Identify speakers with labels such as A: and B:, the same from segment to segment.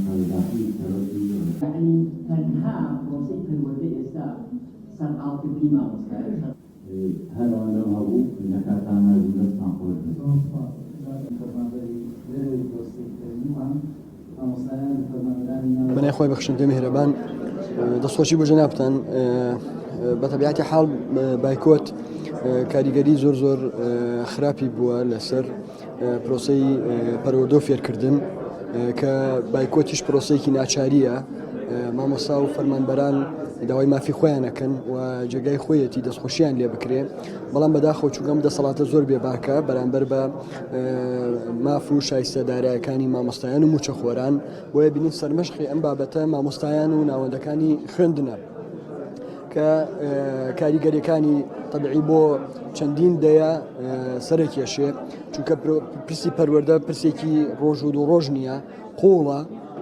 A: قەرەداخی سەرۆکی ڕێکخراوە.
B: یەعنی تەنها پرۆسەی پەروەردە ئێستا سەرقاڵکردنی مامۆستایە.
A: هەر ئەوەندەم هەبوو لە کاتتان ناگرم دەستتان خۆش بێت.
C: زۆر سوپاس جارێ فەرمانبەری دەرەوەی دۆسیەی فەرمیمان مامۆستایان و فەرمانبەرانی ناو.
D: بەنای خۆی بەخشندەی میهرەبان دەستخۆشی بۆ جەنابتان بە تەبیعەتی حاڵ بایکۆت کاریگەری زۆر زۆر خراپی بووە لەسەر پرۆسەی پەروەردە و فێرکردن کە بایکۆتیش پرۆسەیەکی ناچارییە مامۆستا و فەرمانبەران داوای مافی خۆیان ئەکەن و جێگای خۆیەتی دەستخۆشیان لێ بکرێ بەڵام بەداخەوە چونکە ئەم دەسەڵاتە زۆر بێباکە بەرامبەر بە ماف و شایستە دارایەکانی مامۆستایان و موچەخۆران بۆیە بینین سەرمەشقی ئەم بابەتە مامۆستایان و ناوەندەکانی خوێندنە. کە کاریگەریەکانی تەبعی بۆ چەندین دەیە سەرکێشێ چونکە پرسی پەروەردە پرسێکی ڕۆژ و دوو ڕۆژ نییە قوڵە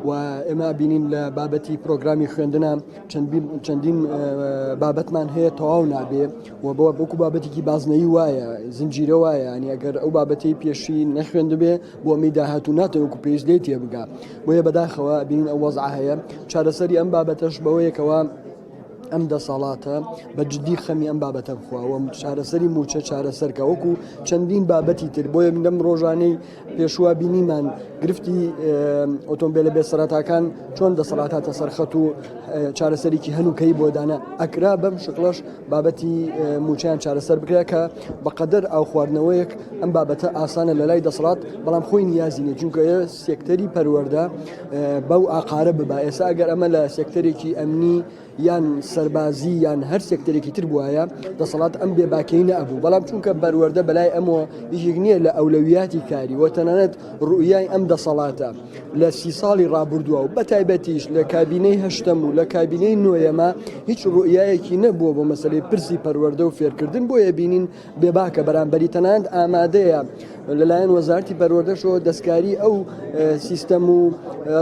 D: و ئێمە بینین لە بابەتی پرۆگرامی خوێندنە چەندین بابەتمان هەیە تەواو نابێ و بۆ وەکو بابەتێکی بازنەی وایە زنجیرە وایە ینی ئەگەر ئەو بابەتی پێشی نەخوێندبێ بۆ ئەمی داهاتوو ناتەوە وەکو پێویست لێ تێبگا بۆیە بەداخەوە بینین ئەو وەزعە هەیە چارەسەری ئەم بابەتەش بەوەیەکەوە ئەم دەسەڵاتە بە جدی خەمی ئەم بابەتە بخوا و چارەسەری موچە چارەسەرکە وەکو چەندین بابەتی تر بۆیە من لەم ڕۆژانەی پێشوە بینیمان گرفتی ئۆتۆمبیلە بێ سەرەتاکان چۆن دەسەڵات هاتە سەرخەت و چارەسەرێکی هەنووکەی بۆ دانا ئەکرا بەم شکڵەش بابەتی موچەیان چارەسەر بکرێت کە بەقەدەر ئاو خواردنەوەیەک ئەم بابەتە ئاسانە لە لای دەسەڵات بەڵام خۆی نیازی نیە چونکە سێکتەری پەروەردە بەو ئاقارە ببا ئێستا ئەگەر ئەمە لە سێکتەرێکی ئەمنی یان سەربازی یان هەر سێکتەرێکی تر بوایە دەسەڵات ئەم بێباکەی نەبوو بەڵام چونکە پەروەردە بەلای ئەمەوە یەکێک نییە لە ئەولەویاتی کاری و تەنانەت ڕوئیای ئەم دەسەڵاتە لە سی ساڵی ڕابردووە و بەتایبەتیش لە کابینەی هەشتەم و لە کابینەی نۆیەمە هیچ ڕوئیایەکی نەبووە بۆ مەسەلەی پرسی پەروەردە و فێرکردن بۆیە بینین بێباکە بەرامبەری تەنانەت ئامادەیە لەلایەن وەزارتی پەروەردەشەوە دەستکاری ئەو سیستەم و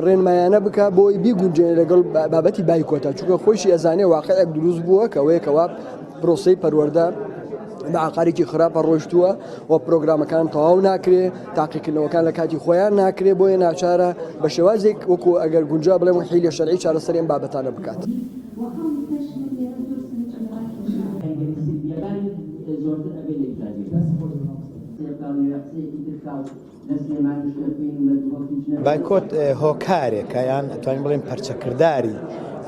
D: ڕێنمایانە بک بۆی بیگونجێنێ لەگەڵ بابەتی بایکۆتا چونکە خۆیشی ئەزانێ واقعێک دروست بووە کە ئەوەیە کەوا پرۆسەی پەروەردە بە ئاقارێکی خراپە ڕۆیشتووە و پرۆگرامەکان تەواو ناکرێ تاقیکردنەوەکان لە کاتی خۆیان ناکرێ بۆیە ناچارە بە شێوازێک وەکو ئەگەر گونجا بڵێم حیلە شەرعی چارەسەری ئەم بابەتانە بکات.
E: بایکۆت هۆکارێکە یان ئەتوانین بڵێین پەرچەکرداری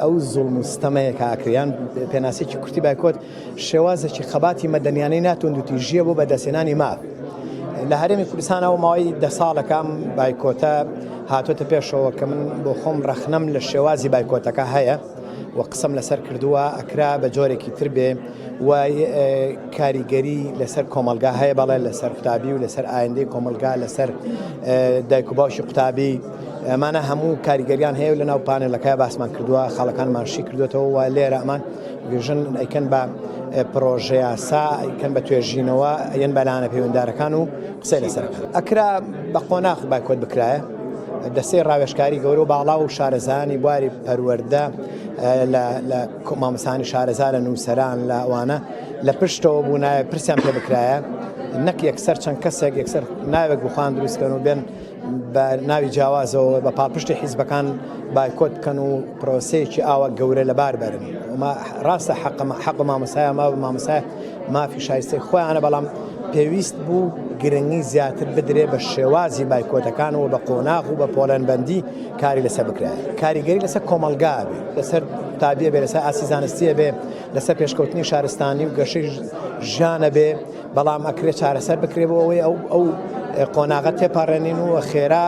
E: ئەو زوڵم و ستەمەیە کە ئەکرێ یان پێناسەیەکی کورتی بایکۆت شێوازێکی خەباتی مەدەنیانەی ناتوندوتیژییە بۆ بەدەستهێنانی ماف لە هەرێمی کوردستانەوە ماوەی دە ساڵەکە ئەم بایکۆتە هاتۆتە پێشەوە کە من بۆ خۆم ڕەخنەم لە شێوازی بایکۆتەکە هەیە و قسەم لەسەر کردووە ئەکرا بە جۆرێکی تر بێ و کاریگەری لەسەر کۆمەلگا هەیە بەڵێ لەسەر قوتابی و لەسەر ئایندەی کۆمەلگا لەسەر دایک و باوکی قوتابی ئەمانە هەموو کاریگەریان هەیە و لەناو پانێلەکە باسمان کردووە خاڵەکانمان شی کردوێتەوە و لێرە ئەمان ڤیژن ئەیکەن بە پرۆژەیاسا ئەیکەن بە توێژینەوە یەن بەلانە پەیوەندارەکان و قسەی لەسەر ئەکرا بە قۆناخ بایکۆت بکرایە دەستەی ڕاوێژکاری گەورە و باڵا و شارەزایانی بواری پەروەردە لە مامۆستایانی شارەزا لە نووسەران لە ئەوانە لە پشتەوە بوونایە پرسیان پێ بکرایە نەک یەکسەر چەند کەسێک یەکسەر ناوێک بخوان دروستکەن و بێن بە ناوی جیاوازەوە بە پاڵپشتی حیزبەکان بایکۆت بکەن و پرۆسەیەکی ئاوا گەورە لەبار بەرن ڕاستە حەق مامۆستایە ما مامۆستای مافی شایستەی خۆیانە بەڵام پێویست بوو گرنگی زیاتر بدرێ بە شێوازی بایکۆتەکان و بە قۆناغ و بە پۆلێنبەندی کاری لەسەر بکرایە کاریگەری لەسەر کۆمەڵگا بێ لەسەر قوتابیە بێ لەسەر ئاستی زانستیە بێ لەسەر پێشکەوتنی شارستانی و گەشەی ژیانە بێ بەڵام ئەکرێ چارەسەر بکرێ بۆ ئەوەی ئەو ئەو قۆناغە تێپەڕێنین و خێرا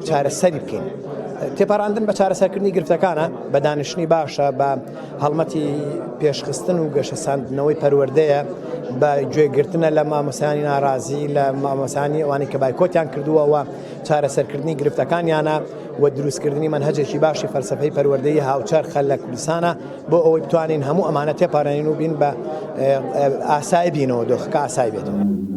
E: چارەسەری بکەین. تێپەڕاندن بە چارەسەرکردنی گرفتەکانە بە دانیشتنی باشە بە هەڵمەتی پێشخستن و گەشەساندنەوەی پەروەردەیە بە گوێگرتنە لە مامۆستایانی ناڕازی لە مامۆستایانی ئەوانەی کە بایکۆتیان کردووە و چارەسەرکردنی گرفتەکانیانە و دروستکردنی مەنهەجێکی باشی فەلسەفەی پەروەردەیی هاوچەرخە لە کوردستانە بۆ ئەوەی بتوانین هەموو ئەمانە تێپەڕێنین و بین بە ئاسایی بینەوە دۆخەکە ئاسایی بێتەوە.